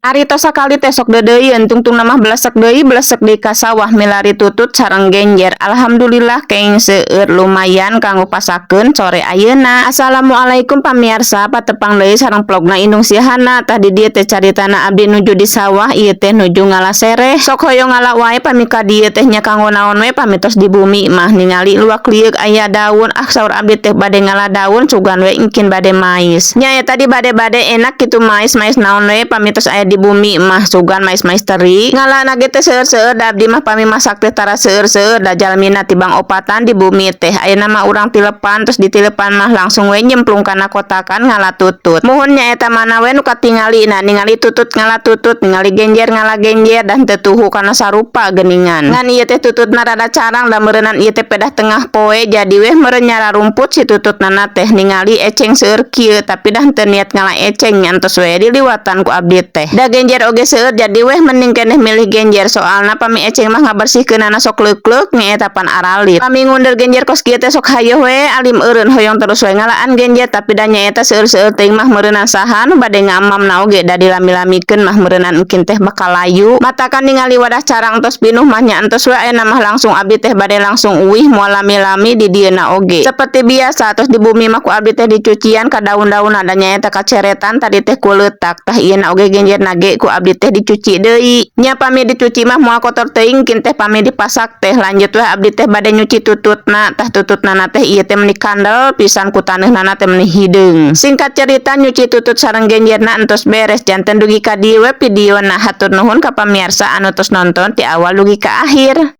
Ari tos sakali teh sok deudeuieun, tungtungna mah belesek deui, belesek deui ka sawah milari tutut sareng genjer. Alhamdulillah, kenging seueur, lumayan kanggo pasakeun sore ayeuna. Assalamualaikum pamiarsa, patepang deui sareng vlogna Indung Sihana. Tah, di dieu teh caritana abdi nuju di sawah, ieu teh nuju ngala sereh. Sok hoyong ngala wae pami ka dieu teh nya, kanggo naon we pami tos di bumi mah. Ningali luak lieuk aya daun, ah, saur abdi teh bade ngala daun, sugan we engkin bade mais. Nya eta tadi bade-bade enak kitu mais, mais naon we pami tos aya di bumi mah, sugan mais-mais teri. Ngala ge teh seueur-seueur, da abdi mah pami masak teh tara seueur-seueur, da jalmina tibang opatan di bumi teh. Ayeuna mah urang tilepan, terus ditilepan mah langsung we nyemplung kana kotakan ngala tutut. Muhun, nya eta mana we nu katingali na, ningali tutut ngala tutut, ningali genjer ngala genjer, dan teu tuhu kana sarupa geuningan. Ngan ieu teh tututna rada carang, da meureunan ieu teh pedah tengah poe, jadi weh meureun nyara rumput si tututna teh. Ningali eceng seueur kieu, tapi dah teu niat ngala eceng, nyantos we diliwatan ku abdi teh. Da genjer oge seueur, jadi weh mending keneh milih genjer, soalna pami eceng mah ngabersihkeunana sok leuk-leuk, nya eta pan aralit. Pami ngunder genjer kos kieu teh sok hayoh we alim, eureun hoyong terus we ngalaan genjer, tapi da nya eta seueur-seueur teuing mah meureunan saha nu bade ngamamna oge, da dilami-lamikeun mah meureunan engkin teh bakal layu. Matakan ningali wadah carang tos pinuh mah, nya entos we ayeuna mah langsung abdi teh bade langsung uih, moal lami-lami di dieuna oge. Seperti biasa, tos di bumi mah ku abdi teh dicucian ka daun-daunna, da nya eta kaceretan tadi teh ku leutak. Tah, ieu oge genjerna ge ku abdi teh dicuci deui. Nya pami dicuci mah moal kotor teuing kin teh pami dipasak teh. Lanjut weh abdi teh bade nyuci tututna. Tah, tututna teh ieu teh meni kandel pisan, ku taneuhnana teh meni hideung. Singkat cerita, nyuci tutut sareng genjerna entos beres. Janten dugi ka dieu we videona. Hatur nuhun ka pamiarsa anu tos nonton ti awal dugi ka akhir.